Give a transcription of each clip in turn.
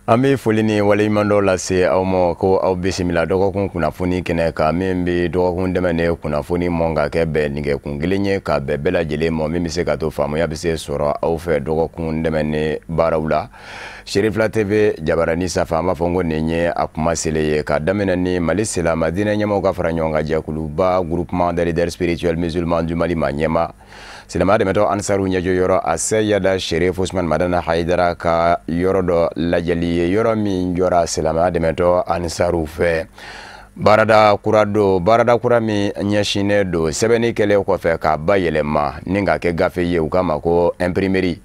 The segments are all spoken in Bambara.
An bɛ foli ni waleɲumandɔn lase aw ma ko aw bisimila dɔgɔkun kunnafoni kɛnɛ kan, min bɛ dɔgɔkun dɛmɛnen kunnafoni mɔn ka kɛ bɛn nɛgɛkun kelen ye ka bɛn bɛɛ lajɛlen ma, min bɛ se ka to faamuya bɛ se sɔrɔ aw fɛ dɔgɔkun dɛmɛnen baaraw la. Cherifla TV jabarani sanfɛ, an b'a fɔ ko nin ye a kuma selen ye ka daminɛ ni Mali silamɛ diinɛ ɲɛmaaw ka fara ɲɔgɔn kan jɛkuluba Groupement des leaders spirituels musulmans du Mali ma ɲɛma silamɛya dɛmɛtɔ Ansaru ɲɛjɔ yɔrɔ a Seyida Cherif Ousmane Madani Hayidara ka yɔrɔ dɔ lajɛli ye, yɔrɔ min jɔra silamɛya dɛmɛtɔ Ansaru fɛ. Baarada kura don, baarada kura min ɲɛsinnen don sɛbɛnni kɛlen kɔfɛ k'a bayɛlɛma ni k'a kɛ gafe ye, u k'a ma ko imprimerie,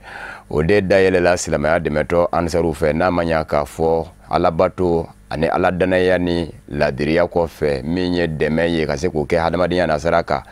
o de dayɛlɛla silamɛya dɛmɛtɔ Ansaru fɛ. N'a ma ɲa k'a fɔ alabato ani ala danaya ni ladiriya kɔfɛ, min ye dɛmɛ ye ka se k'o kɛ hadamadenya nasara kan,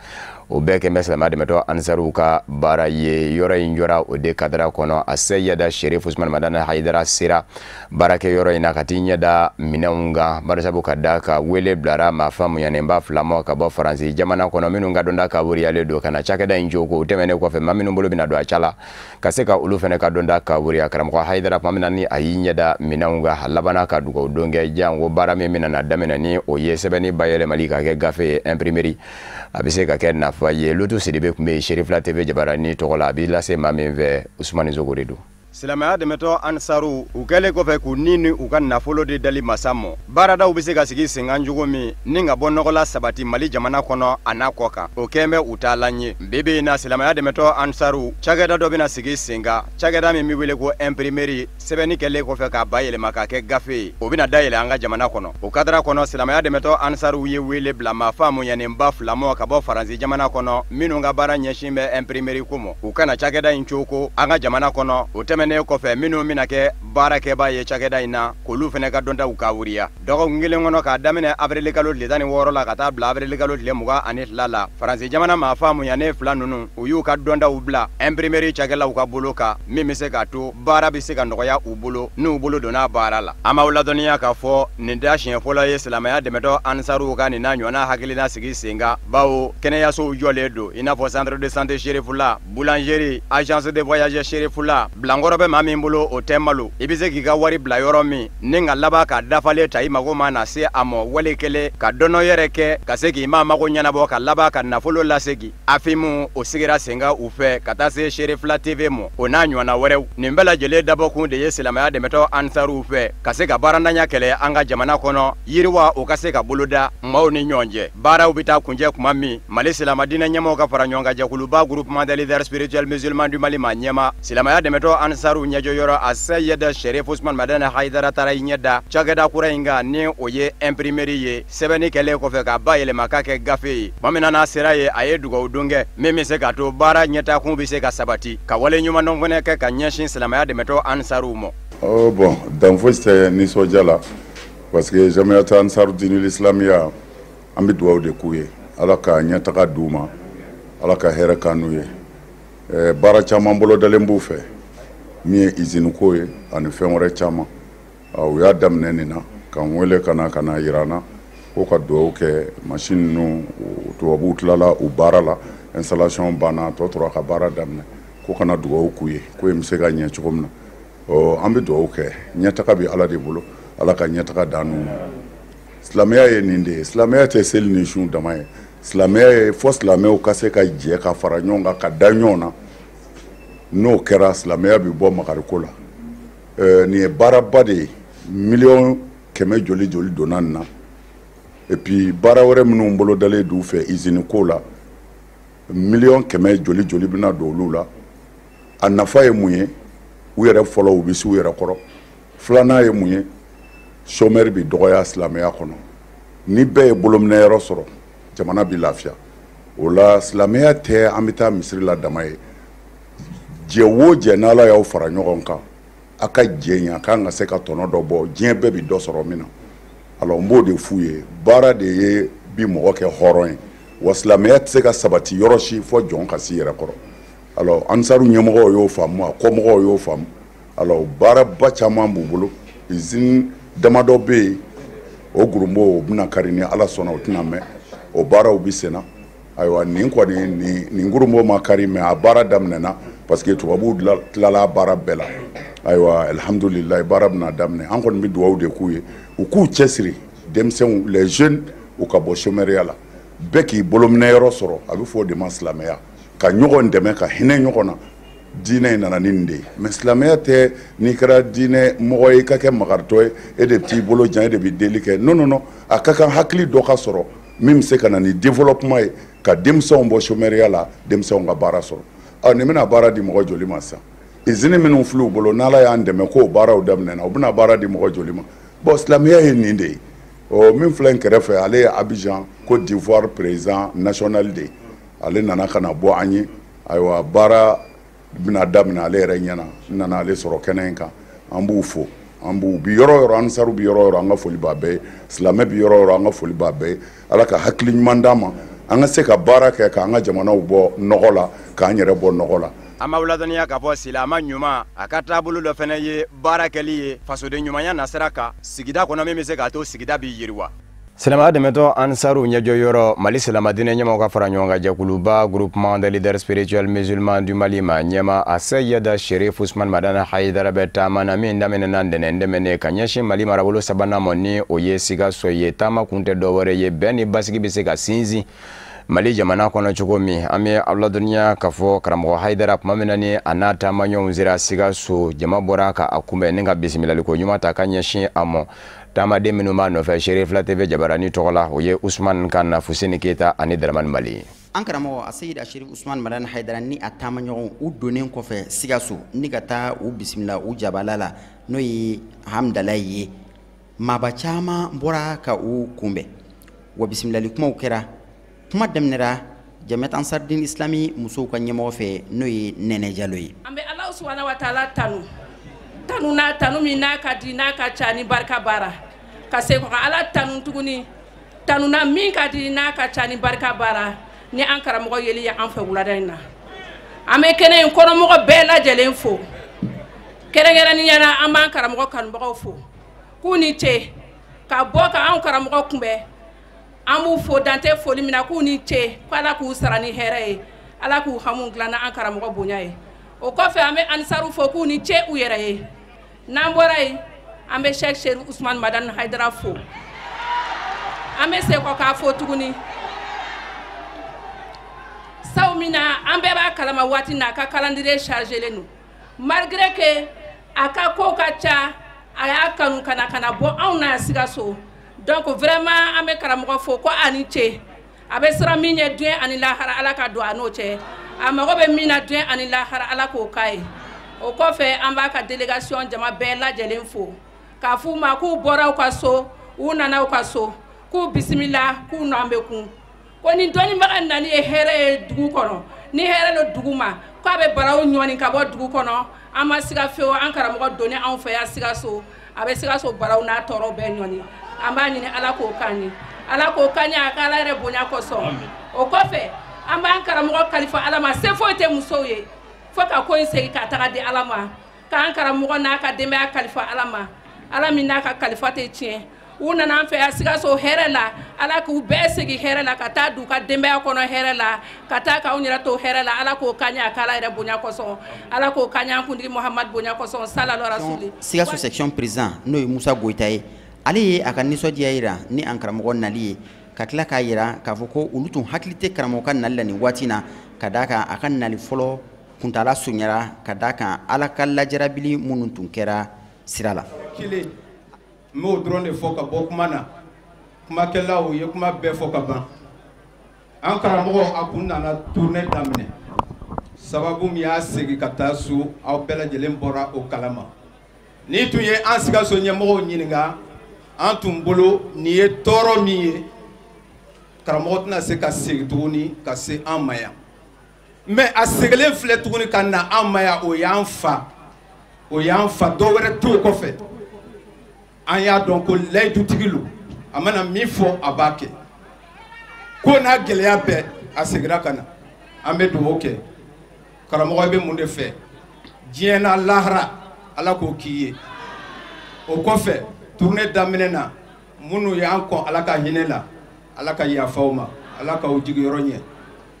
o bɛɛ kɛ bɛ silamɛya dɛmɛtɔ Ansaru ka baara ye. Yɔrɔ in jɔra o de kadara kɔnɔ. A Seyida Cherif Ousmane Madani Hayidara sera baarakɛ yɔrɔ in na ka t'i ɲɛda minɛnw kan, barisabu ka da ka wele bilara maa faamuyanenba fila ma ka bɔ Faransi jamana kɔnɔ, minnu ka dɔnta kaburuyalen don ka na cakɛda in cogo. O tɛmɛnen kɔfɛ, maa minnu bolo bɛna don a ca la ka se ka olu fana ka dɔnta kaburuya. Karamɔgɔ Hayidara, tuma min na ni a y'i ɲɛda minɛnw kan, a labanna ka dugawu don kɛ janko baara min bɛna na daminɛ ni o ye sɛbɛnni bayɛlɛmali ka kɛ gafe ye, imprimerie, a bɛ se ka kɛ nafa ye. Lutu Sidibe tun bɛ yen Cherifla TV jabarani tɔgɔ la, a b'i lase maa min fɛ, Usumani Zogo de don. Silamɛya dɛmɛtɔ Ansaru, u kɛlen kɔfɛ k'u ni ni u ka nafolo de dali masa mɔ, baaradaw bɛ se ka sigi sen kan cogo min ni ka bɔ nɔgɔla sabati Mali jamana kɔnɔ a n'a kɔ kan, o kɛn bɛ u taalan ye. Bi bi in na, silamɛya dɛmɛtɔ Ansaru cakɛda dɔ bɛna sigi sen kan, cakɛda min bɛ wele ko imprimerie, sɛbɛnni kɛlen kɔfɛ k'a bayɛlɛma k'a kɛ gafe ye, o bɛna dayɛlɛ an ka jamana kɔnɔ. O kadara kɔnɔ, silamɛya dɛmɛtɔ Ansaru ye wele bila maa faamuyanenba fila mɔ ka bɔ Faransi jamana kɔnɔ, minnu ka baara ɲɛsin bɛ imprimerie ko mɔ, u kana cakɛda in cogo an ka jamana kɔnɔ. O tɛmɛnen kɔfɛ, minnu bɛna kɛ baarakɛbaa ye cakɛda in na, k'olu fana ka dɔntaw ka wuriya. Dɔgɔkun kelen kɔnɔ, k'a daminɛ avril kalo tile 16 la ka taa bila avril kalo tile 22 la, Faransi jamana maa faamuyanen fila ninnu, u y'u ka dɔntaw bila imprimerie cakɛlaw ka bolo kan, min bɛ se k'a to baara bɛ se ka nɔgɔya u bolo n'u bolo donna baara la. An b'aw ladɔnniya k'a fɔ nin t'a siɲɛ fɔlɔ ye silamɛya dɛmɛtɔ Ansaruw ka nin n'a ɲɔgɔnna hakilina sigi sen kan, bawo kɛnɛyasow jɔlen don, i n'a fɔ centre de santé Cherifla, boulangerie, agence de voyage Cherifla. Bilankɔrɔ bɛ maa min bolo, o tɛ malo, i bɛ se k'i ka wari bila yɔrɔ min ni ka laban ka dafalen ta, i mago ma na se a ma wale kelen ka dɔnɔ yɛrɛ kɛ ka se k'i maa mago ɲɛnabɔ ka laban ka nafolo lasegin. AFIM, o sigira sen kan u fɛ ka taa se Cherifla TV mɔ, o n'a ɲɔgɔnna wɛrɛw. Nin bɛɛ lajɛlen dabɔkun de ye silamɛya dɛmɛtɔ Ansaruw fɛ ka se ka baarantanya kɛlɛ an ka jamana kɔnɔ, yiriwa o ka se ka boloda maaw ni ɲɔgɔn cɛ. Baaraw bɛ taa kuncɛ tuma min, Mali silamɛ diinɛ ɲɛmaaw ka fara ɲɔgɔn kan jɛkuluba Groupement des leaders spirituels musulmans du Mali ma ɲɛma silamɛya dɛmɛtɔ Ansaru ɲɛjɔ yɔrɔ a Seyida Cherif Ousmane Madani Hayidara taara i ɲɛ da cakɛda kura in kan, ni o ye imprimerie ye, sɛbɛnni kɛlen kɔfɛ k'a bayɛlɛma k'a kɛ gafe ye. Tuma min na n'a sera yen, a ye dugawu don kɛ min bɛ se k'a to baara ɲɛtaakun bɛ se ka sabati, ka wale ɲumandɔn fana kɛ ka ɲɛsin silamɛya dɛmɛtɔ Ansaruw ma. Oh bon, dan fosi tɛ nisɔndiya la, parce que Jamiat Ansarudinil Islamiya, an bɛ dugawu de k'u ye, Ala ka ɲɛtaga d'u ma, Ala ka hɛrɛ k'an n'u ye. Baara caman bolodalen b'u fɛ, min ye usine ko ye ani fɛn wɛrɛ caman. U y'a daminɛ nin na ka n wele ka na yira n na ko ka dugawu kɛ. Machine ninnu, tubabuw tilala u baara la, installation banna, tɔ tora ka baara daminɛ, ko kana dugawu k'u ye ko in bɛ se ka ɲɛ cogo min na. Ɔ, an bɛ dugawu kɛ, ɲɛtaga bɛ Ala de bolo, Ala ka ɲɛtaga d'an n'u ma. Silamɛya ye nin de ye, silamɛya tɛ seli ni sun dama ye. Silamɛya ye fɔ silamɛw ka se ka jɛ ka fara ɲɔgɔn kan ka da ɲɔgɔn na. N'o kɛra, silamɛya bɛ bɔ makariko la. Nin ye baaraba de ye, miliyɔn 100 joli joli donna nin na. Et puis baara wɛrɛ minnu bolodalen d'u fɛ usine ko la, miliyɔn 100 joli joli bɛna don olu la. A nafa ye mun ye? U yɛrɛ fɔlɔ, u bɛ s'u yɛrɛ kɔrɔ. Filanan ye mun ye? Chômeur bɛ dɔgɔya silamɛya kɔnɔ. Ni bɛɛ ye bolominɛyɔrɔ sɔrɔ, jamana bɛ lafiya. O la, silamɛya tɛ an bɛ taa misiri la dama ye. Jɛ o jɛ, n'Ala y'aw fara ɲɔgɔn kan, a ka jɛ in a kan ka se ka tɔnɔ dɔ bɔ, diɲɛ bɛɛ bɛ dɔ sɔrɔ min na. Alors n b'o de f'u ye, baara de ye bi mɔgɔ kɛ hɔrɔn ye. Wa silamɛya tɛ se ka sabati yɔrɔ si fɔ jɔn ka s'i yɛrɛ kɔrɔ. Alors Ansaru ɲɛmɔgɔw y'o faamu, a kɔmɔgɔw y'o faamu. Alors baaraba caman b'u bolo, usine damadɔ bɛ yen, o gurumbo o bɛna kari ni Ala sɔnna, o tɛna mɛn, o baaraw bɛ sen na. Ayiwa, nin kɔni, nin gurumbo ma kari, mais a baara daminɛna, parce que tubabuw tilala baara bɛɛ la. Ayiwa, alhamdulilayi, baara bɛna daminɛ. An kɔni bɛ dugawu de k'u ye, u k'u cɛsiri, denmisɛnw, les jeunes, u ka bɔ chômeur la, bɛɛ k'i bolominɛ yɔrɔ sɔrɔ. A bɛ fɔ o de ma silamɛya, ka ɲɔgɔn dɛmɛ, ka hinɛ ɲɔgɔn na. Diinɛ in nana ni nin de ye, mais silamɛya tɛ n'i kɛra diinɛ mɔgɔ ye i ka kɛ makaritɔ ye, e de bɛ t'i bolo jan, e de bɛ deli kɛ. Non, non, non, a ka kan hakili dɔ ka sɔrɔ min bɛ se ka na ni développement ye, ka denmisɛnw bɔ chômeur la, denmisɛnw ka baara sɔrɔ. Ɔ, nin bɛna baara di mɔgɔ joli ma sisan? Usine minnu filɛ u bolo, n'Ala y'an dɛmɛ k'o baaraw daminɛna, u bɛna baara di mɔgɔ joli ma? Bon, silamɛya ye nin de ye. Ɔ, min filɛ n kɛrɛfɛ, ale ye Abidjan, Côte d'Ivoire président national de ye. Ale nana ka na bɔ an ye. Ayiwa, baara bɛna daminɛ ale yɛrɛ ɲɛna. N nana ale sɔrɔ kɛnɛ in kan. An b'u fo, an b'u bi yɔrɔ yɔrɔ, ansaru bi yɔrɔ yɔrɔ, an ka foli b'a bɛɛ ye. Silamɛ bi yɔrɔ yɔrɔ, an ka foli b'a bɛɛ ye. Ala ka hakili ɲuman d'an ma, an ka se ka baara kɛ k'an ka jamanaw bɔ nɔgɔ la, k'an yɛrɛ bɔ nɔgɔ la. An b'aw ladɔnniya k'a fɔ silamɛ ɲuman, a ka taabolo dɔ fana ye baara kɛli ye fasoden ɲumanya nasira kan sigida kɔnɔ, min bɛ se k'a to sigida b'i yiriwa. Silamɛya dɛmɛtɔ ansaru ɲɛjɔyɔrɔ, Mali silamɛdinɛ ɲɛmaw ka fara ɲɔgɔn kan jɛkuluba, Groupement des leaders spirituels musulmans du Mali, ma ɲɛma a Seyida Sherif Usman Madani Hayidara bɛ taama na min daminɛna ntɛnɛn tɛmɛnen ka ɲɛsin Mali marabolo sabanan ma, ni o ye Sikaso ye. Taama kun tɛ dɔwɛrɛ ye, bɛn ni basigi bɛ se ka sinsin Mali jamana kɔnɔ cogo min. An bɛ aw ladɔnniya k'a fɔ karamɔgɔ Hayidara, tuma min na ni a n'a taamaɲɔgɔnw sera Sikaso, jama bɔra ka a kunbɛn ni ka bisimilaliko ɲuman ta ka ɲɛsin a ma. Taamaden minnu b'a nɔfɛ, Seere Fila TV jabarani tɔgɔ la, o ye Usman Kan, Fuseni Keyita ani Daramani Mali. An karamɔgɔ a Seyid Asherif Usman Madani Hayidara ni a taamaɲɔgɔnw, u donnen kɔfɛ Sikaso ni ka taa u bisimila u jabala la, n'o ye Hamdalayi ye, maaba caman bɔra ka u kunbɛn wa bisimilali kumaw kɛra. Kuma daminɛra Jamiat Ansardin Islami musow ka ɲɛmɔgɔ fɛ, n'o ye Nɛnɛ Jalo ye. An bɛ Ala subahana wa taala tanu, tanu n'a tanu min n'a ka di, n'a ka ca ni barika baara, ka segin ka Ala tanu tuguni, tanu na min ka di, n'a ka ca ni barika baara, ni an karamɔgɔ yeli ye an fɛ wulada in na. An bɛ kɛnɛ in kɔnɔmɔgɔ bɛɛ lajɛlen fo, kɛrɛnkɛrɛnnenya la an b'an karamɔgɔ kanubagaw fo k'u ni ce ka bɔ ka anw karamɔgɔ kunbɛn. An b'u fo dantɛ foli min na, k'u ni ce, ko Ala k'u sara ni hɛrɛ ye, Ala k'u hamu dilan n'an karamɔgɔ bonya ye. O kɔfɛ, an bɛ ansaru fo k'u ni ce u yɛrɛ ye. N'an bɔra yen, an bɛ Sheikh Sherif Usman Madani Hayidara fo. An bɛ segin kɔ k'a fo tuguni, sabu min na an bɛɛ b'a kalama, waati na a ka calendrier chargé len don. Malgré que a ka kow ka ca, a y'a kanu ka na bɔ anw na Sikaso. Donc vraiment, an bɛ karamɔgɔ fo ko a ni ce. A bɛ siran min ɲɛ diɲɛ ani lahara, Ala ka don a n'o cɛ. A mago bɛ min na diɲɛ ani lahara, Ala k'o k'a ye. O kɔfɛ, an b'a ka délégation jama bɛɛ lajɛlen fo k'a f'u ma k'u bɔra u ka so, u nana u ka so, k'u bisimila, k'u n'an bɛ kun ko ni dɔnnibaga nali ye hɛrɛ ye dugu kɔnɔ, ni hɛrɛ don dugu ma, k'a bɛ baraw ɲɔni ka bɔ dugu kɔnɔ. An ma siga fewu, an karamɔgɔ donni anw fɛ yan Sikaso, a bɛ Sikaso baraw n'a tɔɔrɔ bɛɛ ɲɔni. An b'a ɲini Ala k'o k'an ye, Ala k'o k'an ye, a ka Ala yɛrɛ bonya kosɔn. O kɔfɛ, an b'an karamɔgɔ kalifa Ala ma. Se foyi tɛ musow ye fo ka ko in segin ka taga di Ala ma, k'an karamɔgɔ n'a ka denbaya kalifa Ala ma, Ala min n'a ka kalifa tɛ tiɲɛ. U nana an fɛ yan Sikaso hɛrɛ la, Ala k'u bɛɛ segin hɛrɛ la ka taa d'u ka denbaya kɔnɔ hɛrɛ la, ka taa k'anw yɛrɛ to hɛrɛ la. Ala k'o k'an ye, a k'Ala yɛrɛ bonya kosɔn. Ala k'o k'an ye, an kuntigi Muhamadu bonya kosɔn, salalo rasuli. Sikaso section président, n'o ye Musa Goyita ye, ale ye a ka nisɔndiya yira ni an karamɔgɔ nali ye, ka tila k'a yira k'a fɔ ko olu tun hakili tɛ karamɔgɔ ka nali la nin waati na, ka d'a kan a ka nali fɔlɔ kuntala surunyara, ka d'a kan Ala ka lajarabili minnu tun kɛra sira la. Kelen, n b'o dɔrɔn de fɔ ka bɔ kuma na. Kumakɛlaw ye kuma bɛɛ fɔ ka ban. An karamɔgɔ, a kun nana tournée daminɛ, sababu min y'a segin ka taa so, aw bɛɛ lajɛlen bɔra o kalama. N'i tun ye an Sikaso ɲɛmɔgɔw ɲininka, an tun bolo nin ye tɔɔrɔ min ye, karamɔgɔ tɛna se ka segin tuguni ka se an ma yan. Mais a seginnen filɛ tuguni ka na an ma yan, o y'an fa, o y'an fa, dɔ wɛrɛ t'o kɔfɛ. An y'a dɔn ko layidutigi lo, a mana min fɔ, a b'a kɛ. Ko n'a gɛlɛya bɛɛ, a seginna ka na. An bɛ dugawu kɛ karamɔgɔ. I bɛ mun de fɛ diɲɛ n'a lahara, Ala k'o k'i ye. O kɔfɛ, tournée daminɛ na, minnu y'an kɔn, Ala ka hinɛ la, Ala ka yafa u ma, Ala k'aw jigiyɔrɔ ɲɛ.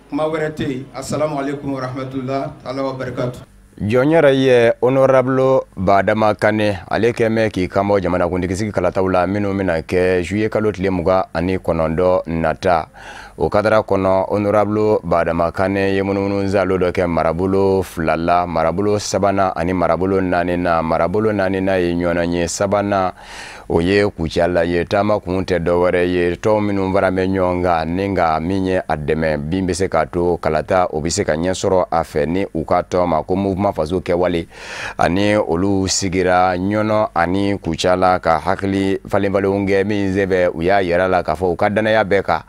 Kuma wɛrɛ tɛ yen. Asalamu aleykum wa rahmatulah taala wa barakatu. Jɔn yɛrɛ ye honorable Badama Kane, ale kɛmɛ k'i kanbɔ jamanakuntigisigi kalataw la minnu bɛna kɛ juillet kalo tile 29 nata. O kadara kɔnɔ, honorable Badama Kane ye munumunu zalo dɔ kɛ marabolo fila la, marabolo sabanan ani marabolo naaninan. Marabolo naaninan ye ɲɔnɔ ye, sabanan o ye Kucala ye. Taama kun tɛ dɔwɛrɛ ye, tɔn minnu fana bɛ ɲɔgɔn kan ni ka min ye a dɛmɛ bin bɛ se k'a to kalata o bɛ se ka ɲɛ sɔrɔ a fɛ, ni u ka tɔn ma ko Mouvement Faso Kɛwale. Ani olu sigira Ɲɔnɔ ani Kucala ka hakili falenfalenw kɛ min senfɛ, u y'a yira la k'a fɔ u ka danaya bɛɛ kan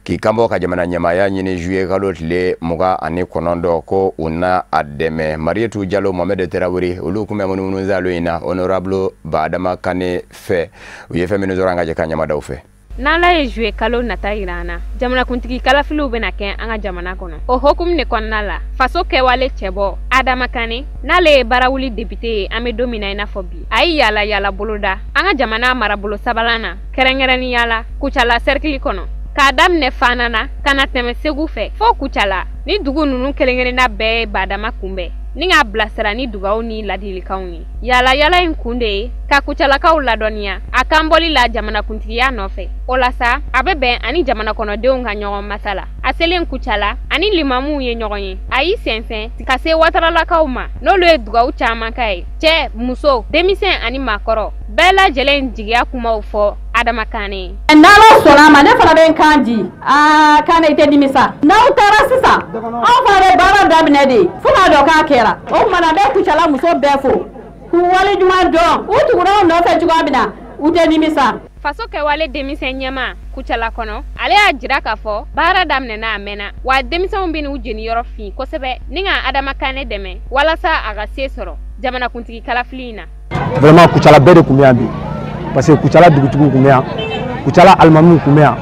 k'i kanbɔ ka jamana ɲɛmaaya ɲini juillet kalo tile 29, ko u na a dɛmɛ. Marietu Jalo, Mohamed Tarawele, olu kun bɛ munumunu zalo in na honorable Badama Kane fɛ. U ye fɛn minnu sɔrɔ, an ka jɛ ka ɲamadaw fɛ. N'Ala ye juillet kalo nata yira an na, jamanakuntigi kalafiliw bɛna kɛ an ka jamana kɔnɔ. O hokumu de kɔnɔna la, Faso Kɛwale cɛbɔ Adama Kane, n'ale ye Barawuli député ye an bɛ don min na i n'a fɔ bi, a ye yala yala boloda an ka jamana marabolo sabanan na, kɛrɛnkɛrɛnnenya la Kucala cercle kɔnɔ, k'a daminɛ Fana na ka na tɛmɛ Segu fɛ fo Kucala. Ni dugu ninnu kelen-kelenna bɛɛ ye Badama kunbɛn ni k'a bilasira ni dugawu ni ladilikanw ye. Yala yala in kun de ye ka Kucalakaw ladɔnniya a kanbɔli la jamanakuntigiya nɔfɛ. O la sa, a bɛ bɛn ani jamana kɔnɔdenw ka ɲɔgɔn masala. A selen Kucala, ani limamuw ye ɲɔgɔn ye. A y'i sɛnsɛn ka se Wataralakaw ma, n'olu ye dugawu caman k'a ye. Cɛ, muso, denmisɛn ani maakɔrɔ, bɛɛ lajɛlen jigiya kumaw fɔ Adama Kane ye. N'Ala sɔnna a ma, ne fana bɛ n kan di aa Kane, i tɛ nimisa. N'aw taara sisan, anw fana bɛ baara daminɛ de fo k'a dɔn k'a kɛra. O tuma na, n bɛ Kucala muso bɛɛ fo k'u waleɲuman dɔn. U tugura anw nɔfɛ cogoya min na, u tɛ nimisa. Faso Kɛwale denmisɛn ɲɛma Kucala kɔnɔ, ale y'a jira k'a fɔ baara daminɛna a mɛnna, wa denmisɛnw bɛ n'u jeniyɔrɔ fin kosɛbɛ ni ka Adama Kane dɛmɛ walasa a ka se sɔrɔ jamanakuntigi kalafili in na. Vraiment, Kucala bɛɛ de tun bɛ yan bi, parce que Kucala dugutigiw tun bɛ yan, Kucala alimamiw tun bɛ yan,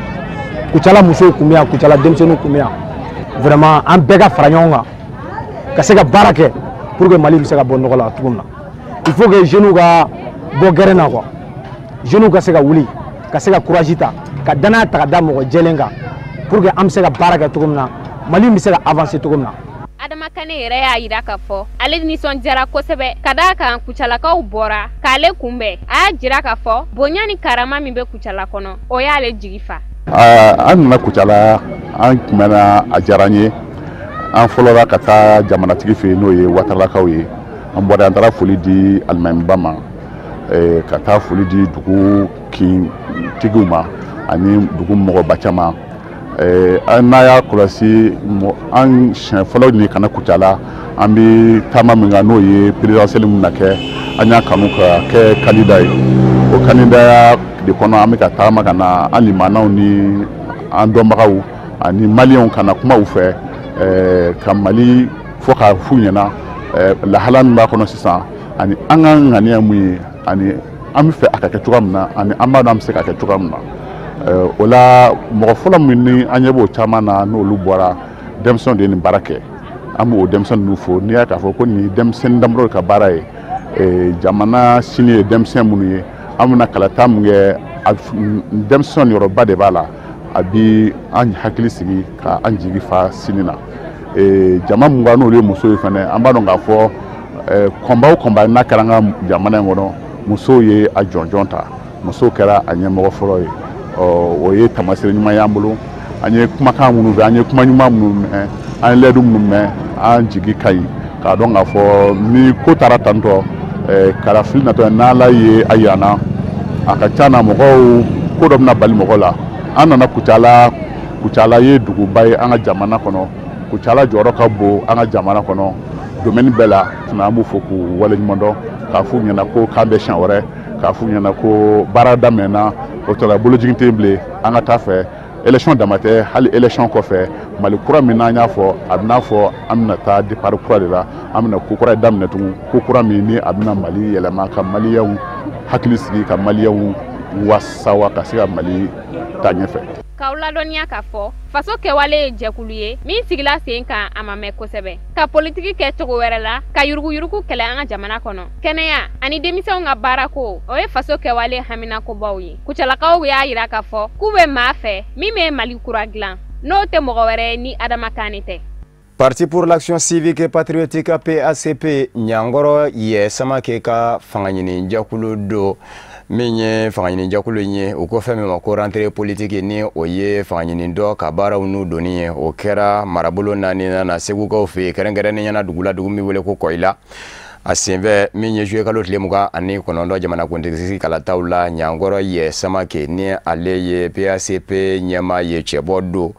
Kucala musow tun bɛ yan, Kucala denmisɛnninw tun bɛ yan. Vraiment, an bɛɛ ka fara ɲɔgɔn kan ka se ka baara kɛ pour que Mali bɛ se ka bɔ nɔgɔ la cogo min na. Il faut que jeunes ka bɔ gɛrɛn na quoi, jeunes ka se ka wuli, ka se ka courage ta, ka danaya ta ka da mɔgɔ jɛlen kan pour que an bɛ se ka baara kɛ cogo min na, Mali bɛ se ka avancer cogo min na. Adama Kane yɛrɛ y'a yira k'a fɔ ale nisɔndiyara kosɛbɛ ka d'a kan Kucalakaw bɔra k'ale kunbɛn. A y'a jira k'a fɔ bonya ni karama min bɛ Kucala kɔnɔ, o y'ale jigi fa. An nana Kucala, an kunbɛnna, a diyara an ye. An fɔlɔla ka taa jamanatigi fɛ yen, n'o ye Wataralakaw ye. An bɔra, an taara foli di alimamiba ma, ka taa foli di dugu kintigiw ma ani dugu mɔgɔba caman. An n'a y'a kɔlɔsi, an siɲɛ fɔlɔ nin kana Kucala, an bɛ taama min kan, n'o ye présidentielle min na kɛ, an y'a kanu ka kɛ candidat ye. O candidat de kɔnɔ, an bɛ ka taama ka na an limanaw ni an dɔnbagaw ani maliyɛnw ka na kuma u fɛ, ka Mali fɔ k'a f'u ɲɛna lahala min b'a kɔnɔ sisan, ani an ka ŋaniya mun ye, ani an bɛ fɛ a ka kɛ cogoya min na, ani an b'a dɔn an bɛ se ka kɛ cogoya min na. O la, mɔgɔ fɔlɔ min ni an ɲɛ b'o caman na, n'olu bɔra, denmisɛnw de ye nin baara kɛ. An b'o denmisɛnnin ninnu fo. N'i y'a k'a fɔ ko nin denmisɛnnin damadɔ ka baara ye, jamana sini ye denmisɛn minnu ye, an bɛna kalata min kɛ, denmisɛnw yɔrɔba de b'a la. A bi an hakili sigi ka an jigi fa sini na. Jama mun n'olu ye musow ye fɛnɛ, an b'a dɔn k'a fɔ combat o combat n'a kɛra an ka jamana in kɔnɔ, musow ye a jɔnjɔn ta, musow kɛra a ɲɛmɔgɔ fɔlɔ ye. O ye taamasiyɛn ɲuman y'an bolo. An ye kumakan minnu fɛ, an ye kuma ɲuman minnu mɛn, an ye lɛdu minnu mɛn, an jigi ka ɲi k'a dɔn k'a fɔ ni ko taara tantɔ kalafili natɔ, n'Ala ye a yira an na, a ka ca na mɔgɔw ko dɔ bɛna bali mɔgɔ la. An nana Kucala. Kucala ye duguba ye an ka jamana kɔnɔ. Kucala jɔyɔrɔ ka bon an ka jamana kɔnɔ domaine bɛɛ la. An b'u fo k'u waleɲuman dɔn, k'a f'u ɲɛna ko k'an bɛ siɲɛ wɛrɛ, k'a f'u ɲɛna ko baara daminɛna, o tɔ bolojigin tɛ bilen, an ka taa fɛ. Élection dama tɛ, hali élection kɔfɛ, Mali kura min n'an y'a fɔ, a bɛna fɔ an bɛna taa départ kura de la, an bɛna ko kura daminɛ tugun, ko kura min ni a bɛna Mali yɛlɛma, ka maliyɛnw hakili sigi, ka maliyɛnw wasawa, ka se ka Mali taa ɲɛfɛ. K'aw ladɔnniya k'a fɔ Faso Kɛwale ye jɛkulu ye min sigila sen kan a ma mɛn kosɛbɛ, ka politiki kɛ cogo wɛrɛ la, ka yuruguyurugu kɛlɛ an ka jamana kɔnɔ. Kɛnɛya ani denmisɛnw ka baarako, o ye Faso Kɛwale haminakobaw ye. Kucalakaw y'a yira k'a fɔ k'u bɛ maa fɛ min bɛ Mali kura dilan, n'o tɛ mɔgɔ wɛrɛ ye ni Adama Kane tɛ. Parti pour l'action civique et patriotique PACP, Ɲangɔrɔ Yɛ Samake ka fangaɲini jɛkulu do. Min ye fangaɲini jɛkulu in ye, u ko fɛn min ma ko rentrée politique, ni o ye fangaɲini dɔ ka baaraw n'u donni ye, o kɛra marabolo naani na Segukaw fɛ yen, kɛrɛnkɛrɛnnenya la dugu la, dugu min wele ko Kɔyila. A senfɛ, min ye juillet kalo tile 29 jamanakuntigi kalataw la, Ɲangɔrɔ Yɛ Samake, ni ale ye PACP ɲɛmaa ye, cɛbɔ don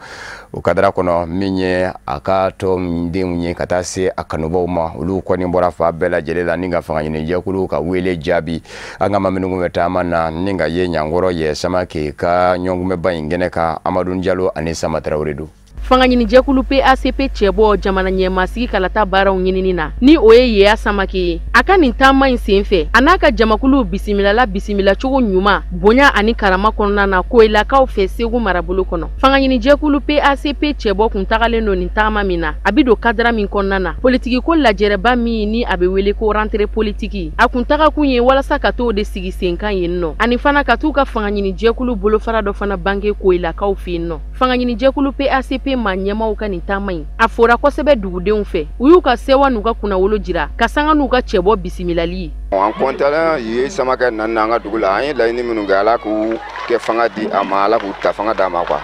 o kadara kɔnɔ. Min ye a ka tɔndenw ye ka taa se a kanubaw ma, olu kɔni bɔra fa bɛɛ lajɛlen la ni ka fangaɲini jɛkulu ka wele jaabi. An ka ma minnu bɛ taama na ni ka ye Ɲangɔrɔ Yɛ Samake ka ɲɔgɔnkunbɛba in kɛnɛ kan, Amadu Jalo ani Sama Tarawele don. Fangaɲinijɛkulu PACP cɛbɔ jamana ɲɛmasigi kalata baaraw ɲinini na, ni o ye Yeya Samake ye, a ka nin taama in sen fɛ, a n'a ka jamakulu bisimilala bisimilacogo ɲuman, bonya ani karama kɔnɔna na Koyilakaw fɛ Segu marabolo kɔnɔ. Fangaɲinijɛkulu PACP cɛbɔ kun tagalen don nin taama min na, a bɛ don kadara min kɔnɔna na, politikiko lajɛrɛba min ni a bɛ wele ko rentrée politique, a kun tagakun ye walasa ka t'o de sigi sen kan yen nɔ, ani fana ka t'u ka fangaɲinijɛkulu bolofara dɔ fana bange Koyilakaw fɛ yen nɔ. Fangaɲinijɛkulu PACP maa ɲɛmaw ka nin taama in, a fora kosɛbɛ dugudenw fɛ. U y'u ka sewa n'u ka kunnawolo jira ka sanga n'u ka cɛbɔ bisimilali ye. An kɔntana ye Samakɛ nana an ka dugu la, an ye laɲini minnu kɛ, Ala k'u kɛ fanga di a ma, Ala k'u ta fanga d'a ma quoi.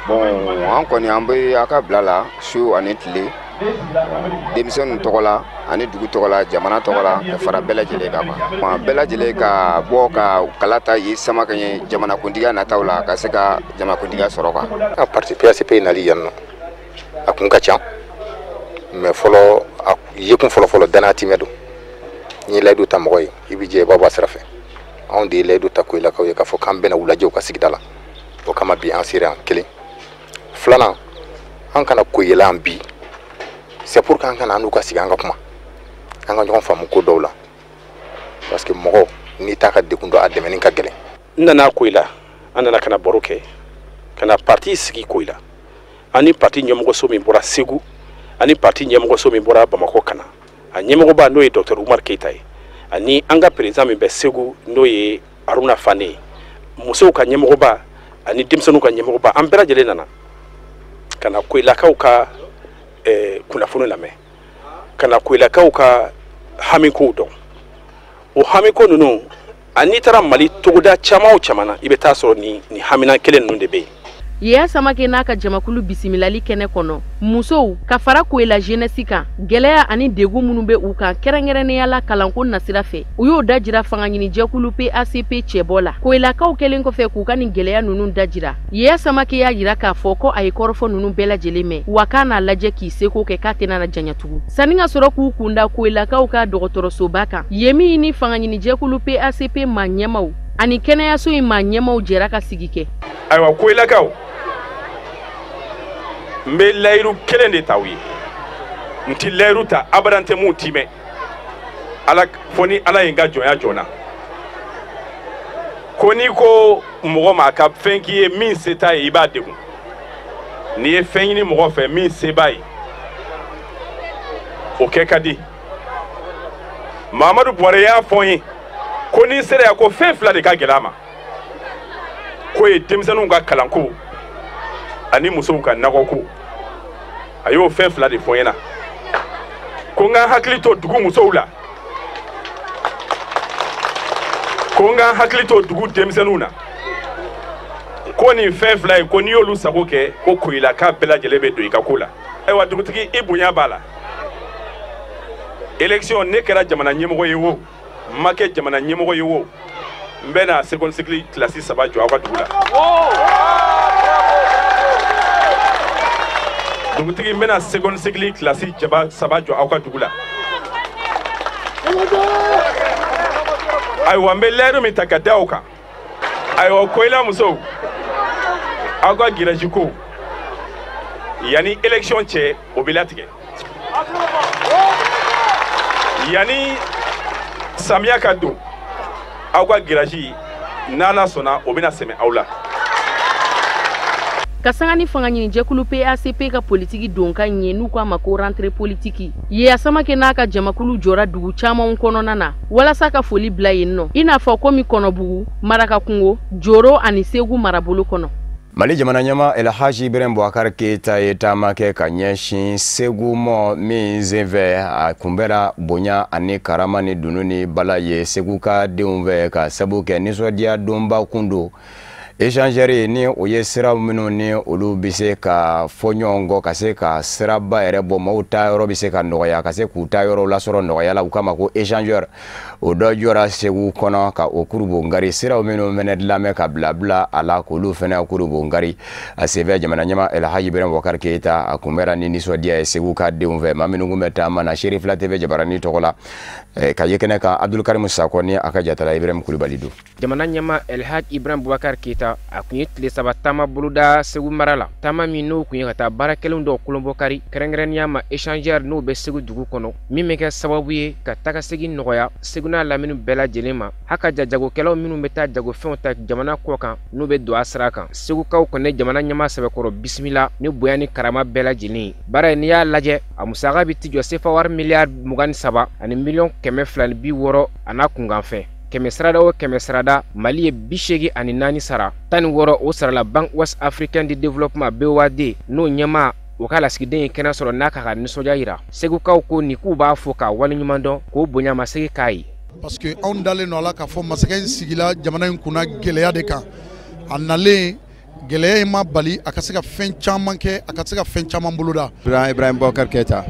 Bon, an kɔni an bɛ a ka bila la su ani tile, denmisɛnninw tɔgɔ la ani dugu tɔgɔ la, jamana tɔgɔ la, ka fara bɛɛ lajɛlen kan quoi. Bɛɛ lajɛlen ka bɔ ka kala ta ye Samakɛ ye jamanakuntigiya nataw la, ka se ka jamanakuntigiya sɔrɔ quoi. A parti PACP nali yan nɔ, a kun ka ca, mais fɔlɔ a yekun fɔlɔ danaya timɛ don. N'i ye layidu ta mɔgɔ ye, i b'i jɛ i b'a bɔ a sira fɛ. Anw de ye layidu ta Koyilakaw ye k'a fɔ k'an bɛna u lajɛ u ka sigida la, o kama bi an sera yan. Kelen filanan, an kana Koyila yan bi, c'est pour qu'an kana an n'u ka sigi, an ka kuma, an ka ɲɔgɔn faamu ko dɔw la, parce que mɔgɔ n'i t'a ka degun dɔn, a dɛmɛni ka gɛlɛn. N nana Koyila, an nana ka na baro kɛ, ka na parti sigi Koyila, ani parti ɲɛmɔgɔso min bɔra Segu, ani parti ɲɛmɔgɔso min bɔra Bamakɔ ka na, a ɲɛmɔgɔba n'o ye docteur Umar Keyita ye, ani an ka président min bɛ Segu n'o ye Aruna Fane ye, musow ka ɲɛmɔgɔba ani denmisɛnninw ka ɲɛmɔgɔba, an bɛɛ lajɛlen nana ka na Koyilakaw ka kunnafoni lamɛn, ka na Koyilakaw ka hamikow dɔn. O hamiko ninnu, ani n'i taara Mali togoda caman o caman na, i bɛ taa sɔrɔ nin hamina kelen ninnu de bɛ yen. Yeya Samake n'a ka jamakulu bisimilali kɛnɛ kɔnɔ, musow ka fara Koyila jeunesse kan, gɛlɛya ani degun minnu bɛ u kan kɛrɛnkɛrɛnnenya la kalanko nasira fɛ, u y'o dajira fangaɲinijɛkulu PACP cɛbɔ la. Koyilakaw kɛlen kɔfɛ k'u ka nin gɛlɛya ninnu dajira, Yeya Samake y'a jira k'a fɔ ko a ye kɔrɔfɔ ninnu bɛɛ lajɛlen mɛn, wa k'a n'a lajɛ k'i seko kɛ k'a tɛna na janya tugun. Sanni ka sɔrɔ k'u kunda Koyilakaw ka dɔgɔtɔrɔsoba kan, yen min ni fangaɲinijɛkulu PACP maa ɲɛmaw ani kɛnɛyaso in maa ɲɛmaw jɛra ka sigi kɛ. Ayiwa Koyilakaw, n bɛ layiru kelen de ta u ye, n ti layiru ta abadan tɛ mun timɛ ala, fo ni Ala ye n ka jɔnya joona. Ko n'i ko mɔgɔ ma a ka fɛn k'i ye min se t'a ye, i b'a degun. N'i ye fɛn ɲini mɔgɔ fɛ min se b'a ye, o kɛ ka di. Mamadu Buware y'a fɔ n ye ko n'i sera yan, ko fɛn fila de ka gɛlɛn a ma, k'o ye denmisɛnninw ka kalanko ani musow ka nakɔko. A y'o fɛn fila de fɔ n ɲɛna, ko n ka hakili to dugu musow la, ko n ka hakili to dugu denmisɛnninw na, ko nin fɛn fila in, ko n'i y'olu sago kɛ, ko Koyilaka bɛɛ lajɛlen bɛ don i ka ko la. Ayiwa dugutigi, i bonya b'a la. Élection, ne kɛra jamana ɲɛmɔgɔ ye o, n ma kɛ jamana ɲɛmɔgɔ ye o, n bɛ na seconde cycle kilasi 3 jɔ aw ka dugu la. Dugutigi, n bɛna seconde cycle kilasi 3 jɔ aw ka dugu la. Ayiwa n bɛ layiru min ta ka da aw kan. Ayiwa Koyila musow, aw ka giraji ko yanni élection cɛ, o bɛ latigɛ. Yanni samiya ka don, aw ka giraji n'Ala sɔnna o bɛna sɛmɛ aw la. Ka sanga ni fangaɲinijɛkulu PACP ka politiki donkan ye n'u k'a ma ko rentrée politique, Yeya Samake n'a ka jamakulu jɔra dugu camanw kɔnɔna na walasa ka foli bila yen nɔ, i n'a fɔ komi Kɔnɔbugu, Marakakungo, Joro ani Segu marabolo kɔnɔ. Mali jamana ɲɛmaa Elhaji Ibrahim Boubacar Keita ye taama kɛ ka ɲɛsin Segu mɔ min senfɛ a kunbɛra bonya ani karama ni dunu ni bala ye Segu ka denw fɛ ka sabu kɛ nisɔndiya donba kun don. Échangeur ni o ye sira minnu ni olu bɛ se ka fɔ ɲɔgɔn kɔ ka se ka siraba yɛrɛ bɔ maaw ta yɔrɔ bɛ se ka nɔgɔya ka se k'u ta yɔrɔ lasɔrɔ nɔgɔya la u kama ko échangeur o dɔ jɔra Segu kɔnɔ ka o kurubongari siraw minnu fɛnɛ dilan ka bila bila a la k'olu fɛnɛ kurubongari a senfɛ jamana ɲɛmaa Elhaji Ibrahim Boubacar Keita a kunbɛra ni nisɔndiya ye Segu ka denw fɛ maa minnu kun bɛ taama na Seri Fila TV jabarani tɔgɔ la ka ye kɛnɛ kan Abdulkarim Sakɔ ni a ka jatala Ibrahim Kulubali don. Jamana ɲɛmaa Elhaji Ibrahim Boubacar Keita a kun ye tile 3 taama boloda Segu mara la, taama min n'o kun ye ka taa baara kɛlenw dɔw kolonbɔkari kɛrɛnkɛrɛnnenya ma échangeur n'o bɛ Segu dugu kɔnɔ min bɛ kɛ sababu ye ka tagasegin nɔgɔya Segu n'a lamini bɛɛ lajɛlen ma haka ja jagokɛlaw minnu bɛ taa jagofɛnw ta jamana kɔ kan n'u bɛ don a sira kan. Segukaw kɔni jamana ɲɛmaa sɛbɛkɔrɔ bisimila ni bonya ni karama bɛɛ lajɛlen ye. Baara in n'i y'a lajɛ a musaka bɛ ti jɔ sefa wari miliyari 23 ani miliyɔn 260 a n'a kunkanfɛn. Kɛmɛ sarada o kɛmɛ sarada Mali ye 84 sara, 16 o sarala Banque Ouest Africaine de Développement BOAD n'o ɲɛmaa o ka lasigiden ye kɛnɛ sɔrɔ n'a k'a ka nisɔndiya yira. Segukaw ko nin k'u b'a fo k'a waleɲuman dɔn k'o bonya ma segi k'a ye. Parce que anw dalen don a la k'a fɔ masakɛ in sigila jamana in kunna gɛlɛya de kan, a nalen gɛlɛya in ma bali a ka se ka fɛn caman kɛ, a ka se ka fɛn caman boloda. Ibrahim Boubacar Keita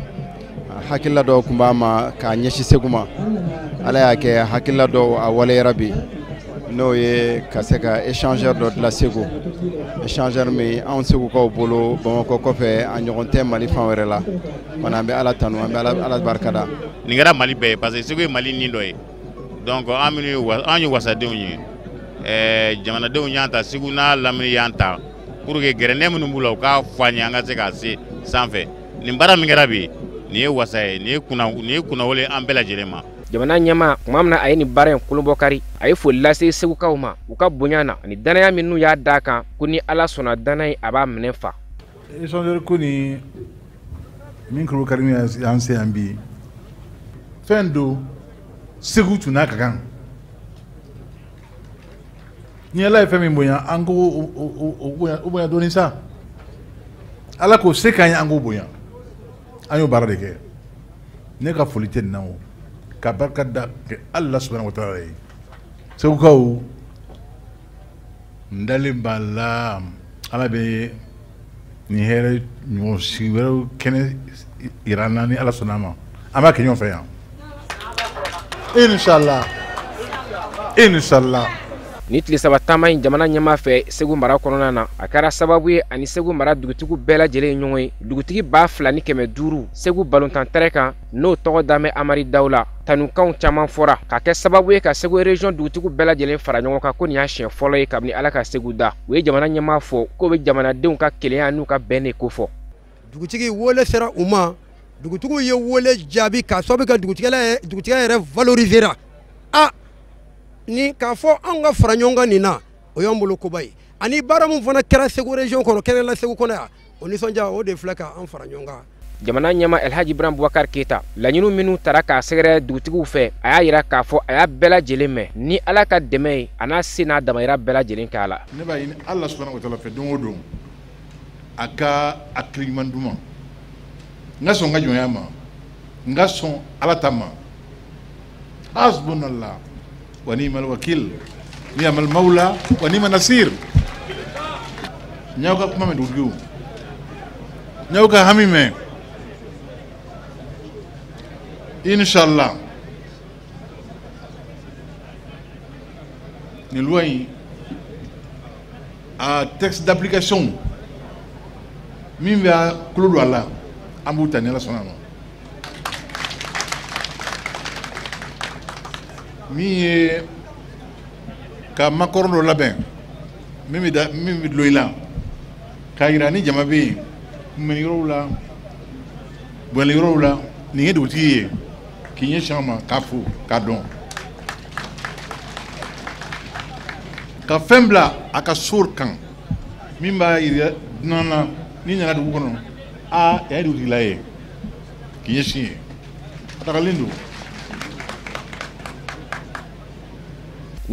hakilila dɔw tun b'a ma k'a ɲɛsin Segu ma, Ala y'a kɛ hakilila dɔw a waleyara bi, n'o ye ka se ka échangeur dɔ dilan Segu, échangeur min anw Segukaw bolo Bamakɔ kɔfɛ a ɲɔgɔn tɛ Mali fan wɛrɛ la, fana an bɛ Ala tanu, an bɛ Ala barikada. Nin kɛra Mali bɛɛ ye parce que Segu ye Mali nin dɔ ye, donc an minnu an ye wasadenw ye, jamanadenw y'an ta, Segu n'a lamini y'an ta pour que gɛrɛnɛ minnu b'u la u k'a fɔ an ye an ka se k'a se sanfɛ. Nin baara min kɛra bi, nin ye wasa ye, nin ye kunnawolo an bɛɛ lajɛlen ma. Jamana ɲɛmaa tuma min na a ye nin baara in kolonbɔkari, a ye foli lase Segukaw ma u ka bonya na ani danaya min n'u y'a d'a kan ko ni Ala sɔnna danaya in a b'a minɛ fa. Échangeur ko nin min kolokari y'an se yan bi, fɛn don Segu tun n'a ka kan. Ni Ala ye fɛn min bonya an k'o o bonya dɔɔni sa, Ala k'o se k'an ye an k'o bonya, an y'o baara de kɛ. Ne ka foli tɛ nin na o, ka barika da Ala subahana wa taala ye. Segukaw n dalen b'a la Ala bɛ nin hɛrɛ ɲɔgɔn sigi wɛrɛw kɛnɛ yira an na ni Ala sɔnna a ma, an b'a kɛ ɲɔgɔn fɛ yan inshallah inshallah. Ni tile 3 taama in jamana ɲɛmaa fɛ Segu mara kɔnɔna na, a kɛra sababu ye ani Segu mara dugutigiw bɛɛ lajɛlen ye ɲɔgɔn ye. Dugutigi 2500 Segu balontan tɛrɛ kan n'o tɔgɔ damɛ Amari Dawula. Tanukanw caman fɔra ka kɛ sababu ye ka Segu région dugutigiw bɛɛ lajɛlen fara ɲɔgɔn kan ko nin y'a siɲɛ fɔlɔ ye kabini Ala ka Segu da. U ye jamana ɲɛmaa fɔ k'o bɛ jamanadenw ka kelenya n'u ka bɛn de kofɔ. Dugutigi wele sera u ma, dugutigiw ye wele jaabi k'a sababu kɛ dugutigiya yɛrɛ valorisera. A ni k'a fɔ anw ka fara ɲɔgɔn kan nin na, o y'an bolo koba ye. Ani baara min fana kɛra Segu région kɔnɔ, kɛrɛnkɛrɛnnenya Segu kɔnɔ yan, o nisɔndiya o de filɛ k'an fara ɲɔgɔn kan. Jamana ɲɛmaa Elhaji Ibrahim Boubacar Keita laɲiniw minnu tara k'a sɛgɛrɛ dugutigiw fɛ, a y'a yira k'a fɔ a y'a bɛɛ lajɛlen mɛn ni Ala ka dɛmɛ ye, a n'a se n'a damayira bɛɛ lajɛlen k'a la. Ne b'a ɲini Ala subahana wa taala fɛ don o don a ka hakili ɲuman d'u ma, n ka sɔn n ka jɔnya ma, n ka sɔn Ala ta ma. Hasbunallah wa ni'mal wakil ni'mal mawla wa ni'man nasir. N y'aw ka kuma mɛn dugutigiw, n y'aw ka hami mɛn. Inshallah nin loi in a texte d'application min bɛ a tulo don a la, an b'u ta ni Ala sɔnna a ma. Min ye ka makɔrɔ dɔ labɛn min bɛ dulon i la k'a yira ni jama bɛ yen kunbɛnni yɔrɔw la, bonyali yɔrɔw la, nin ye dugutigi ye k'i ɲɛsin an ma k'a fo k'a dɔn, ka fɛn bila a ka so kan min b'a yira dunan na n'i nana dugu kɔnɔ, aa yan ye dugutigila ye, k'i ɲɛsin yen, a tagalen don.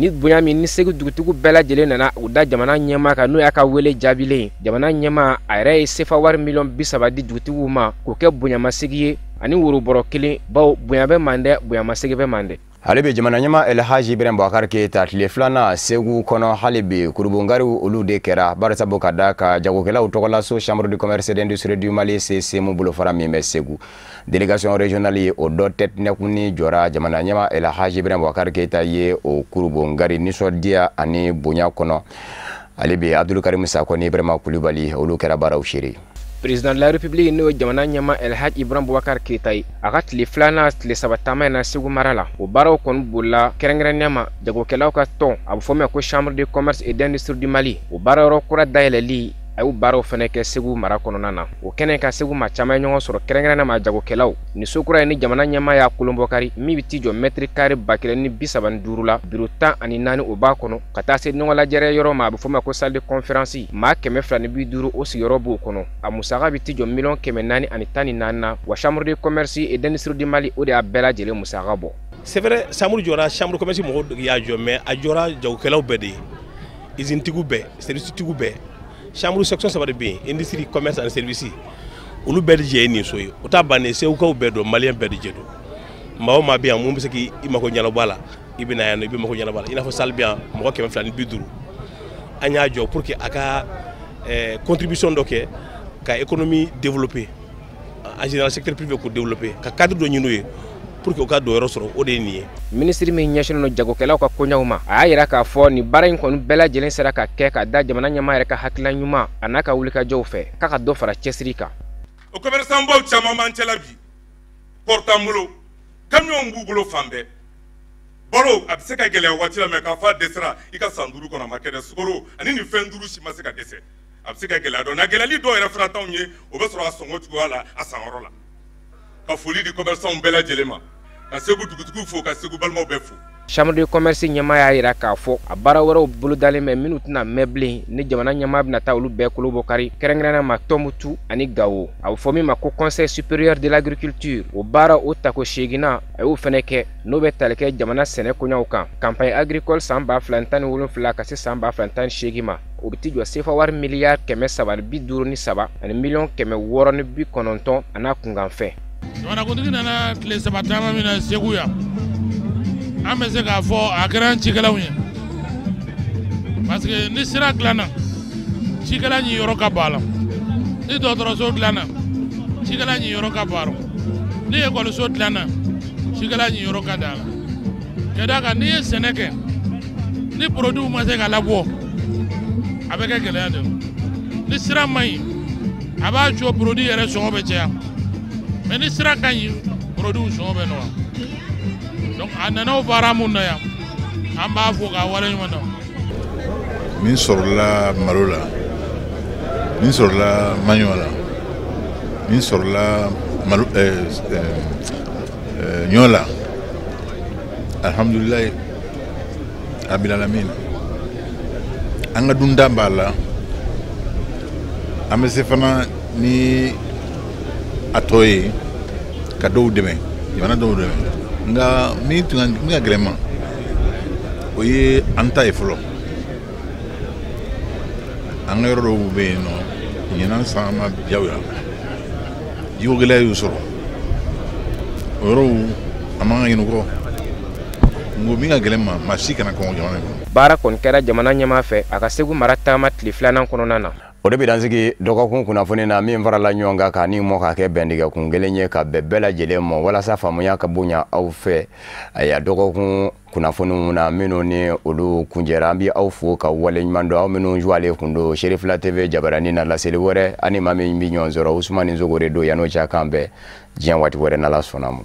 Ni bonya min ni Segu dugutigiw bɛɛ lajɛlen nana u da jamana ɲɛmaa kan, n'o y'a ka wele jaabilen. Jamana ɲɛmaa a yɛrɛ ye sefa wari miliyɔn 30 di dugutigiw ma k'o kɛ bonyamasegi ye ani worobɔrɔ kelen, bawo bonya bɛ mandɛ, bonyamasegi bɛ mandɛ. Ale bɛ jamana ɲɛma Elhaji Ibrahim Boubacar Keita tile filanan Segu kɔnɔ, hali bi kurubongariw olu de kɛra, barisabu ka da ka jagokɛlaw tɔgɔlaso Chambre de commerce et d'industrie du Mali CCM bolofara min bɛ Segu, délégation régionale ye, o dɔ tɛtinɛkunni jɔra jamana ɲɛma Elhaji Ibrahim Boubacar Keita ye o kurubongari nisɔndiya ani bonya kɔnɔ. Ale bɛ Abdulkarim Sakɔ ni Ibrahima Kulubali, olu kɛra baaraw seere. Président de la République, n'o ye jamana ɲɛma Elhaj Ibrahim Boubacar Keita ye, a ka tile filanan, tile saba taama in na Segu mara la, o baaraw kɔni bolila kɛrɛnkɛrɛnnenya ma jagokɛlaw ka tɔn, a bɛ fɔ min ma ko Chambre de commerce et d'industrie du Mali, o baarayɔrɔ kura dayɛlɛli, a y'o baaraw fana kɛ Segu mara kɔnɔna na. O kɛnɛ ka Segu maa caman ye ɲɔgɔn sɔrɔ, kɛrɛnkɛrɛnnenya ma jagokɛlaw. Ni so kura ye ni jamana ɲɛmaa y'a kolonbɔkari, min bɛ t'i jɔ mètre carré 1035 la, biro 14, o b'a kɔnɔ, ka taa se ɲɔgɔn lajɛrɛ yɔrɔ ma, a bɛ fɔ ma ko salle de conférence, maa 250, o sigiyɔrɔ b'o kɔnɔ. A musaka bɛ t'i jɔ miliyɔn 414 na, wa Chambre de commerce et d'industrie du Mali, o de y'a bɛɛ lajɛlen musaka bɔ. C'est vrai, chambre jɔra, chambre commerce mɔgɔw y'a jɔ, mais a jɔra jagokɛlaw bɛɛ de ye, usine tigiw bɛɛ, service tigiw bɛɛ. Chambre section saba de bɛ yen: industrie, commerce ani service. Olu bɛɛ de jɛ ye nin so ye. O t'a bannen, Segukaw bɛɛ don, Maliyɛn bɛɛ de jɛ don. Maa o maa bɛ yan mun bɛ se k'i mako ɲɛnabɔ a la, i bɛ na yan nɔ, i bɛ mako ɲɛnabɔ a la. I n'a fɔ salle bɛ yan, mɔgɔ 250. An y'a jɔ pour que a ka contribution dɔ kɛ ka économie développer en général, secteur privé k'o développer, ka cadre dɔ ɲini u ye pour que u ka don yɔrɔ sɔrɔ. O de ye nin ye. Minisiri min ɲɛsinnen don jagokɛlaw ka koɲaw ma, a y'a yira k'a fɔ nin baara in kɔni bɛɛ lajɛlen sera ka kɛ ka da jamana ɲɛmaa yɛrɛ ka hakilina ɲuman a n'a ka wulikajɔw fɛ, k'a ka dɔ fara cɛsiri kan. O commerçant baw caman b'an cɛla bi, port t'an bolo, camion b'u bolo fan bɛɛ. Balo a bɛ se ka gɛlɛya waati la, mɛ k'a fɔ a dɛsɛra i ka san 5 kɔnɔ, a ma kɛ dɛ. Sukaro ani nin fɛn duuru si ma se ka dɛsɛ. A bɛ se ka gɛlɛya dɔn, na gɛlɛyali dɔw yɛrɛ fana t'anw ye, o bɛ sɔrɔ a sɔngɔ cogoya la a sanyɔrɔ la. Ka foli di commerçant bɛɛ lajɛlen ma, ka Segu dugutigiw fo, ka Segu balimaw bɛɛ fo. Chambre de commerce ɲɛmaa y'a yira k'a fɔ a baara wɛrɛw bolodalen bɛ minnu tɛna mɛn bilen ni jamana ɲɛmaa bɛna taa olu bɛɛ kolobɔ kari, kɛrɛnkɛrɛnnenya ma Tɔnbutu ani Gawo, a bɛ fɔ min ma ko Conseil supérieur de l'agriculture. O baara o tako seeginnan, a y'o fɛnɛ kɛ, n'o bɛ tali kɛ jamana sɛnɛ koɲaw kan, campagne agricole san 2017 ka se san 2018 ma. O bɛ t'i jɔ sefa wari miliyari 353 ani miliyɔn 690 a n'a kunkanfɛn. Jamanakuntigi nana tile 3 taama min na Segu yan, an bɛ se k'a fɔ a kɛra an cikɛlaw ye, parce que ni sira dilanna, cikɛla ɲi yɔrɔ ka bon a la. Ni dɔgɔtɔrɔso dilanna, cikɛla ɲi yɔrɔ ka bon a rɔ. Ni ekɔliso dilanna, cikɛla ɲi yɔrɔ ka di a la. Ka d'a kan n'i ye sɛnɛ kɛ, ni produit ma se ka labɔ, a bɛ kɛ gɛlɛya de ye. Ni sira man ɲi, a b'a jɔ produit yɛrɛ sɔngɔ bɛ caya, mais ni sira ka ɲi, produit sɔngɔ bɛ nɔgɔya. Donc a nana o baara mun na yan, an b'a fo k'a waleɲuman dɔn. Min sɔrɔla malo la, min sɔrɔla maɲɔ la, min sɔrɔla malo ɲɔ la, alhamdulilayi rabbil alamin, an ka dunta b'a la. An bɛ se fana ni a tɔ ye ka dɔw dɛmɛ, jamana dɔw dɛmɛ. Nka min tun ka min ka gɛlɛn ma, o ye an ta ye fɔlɔ. An ka yɔrɔ dɔw bɛ yen nɔ, ɲinan san ma diya u la, jiko gɛlɛya y'u sɔrɔ o yɔrɔw. An man ka ɲinɛ u kɔ. N ko min ka gɛlɛn ma, maa si kana kɔngɔ jamana in kɔnɔ. Baara kɔni kɛra jamana ɲɛmaa fɛ a ka Segu mara taama tile filanan kɔnɔna na. O de bɛ dansigi dɔgɔkun kunnafoni na min farala ɲɔgɔn kan k'a ni mɔ k'a kɛ bɛndigɛ kun kelen ye ka bɛn bɛɛ lajɛlen ma, walasa faamuya ka bonya aw fɛ. Ayiwa, dɔgɔkun kunnafoniw na minnu ni olu kunjɛra, an bɛ aw fo ka waleɲuman dɔn, aw minnu joale kun don Serifila TV jabarani na. Laseli wɛrɛ ani maa min bɛ ɲɔgɔn sɔrɔ, Usumani Sogore don. Yan'o cɛ, k'an bɛn diɲɛ waati wɛrɛ n'Ala sɔnna ma.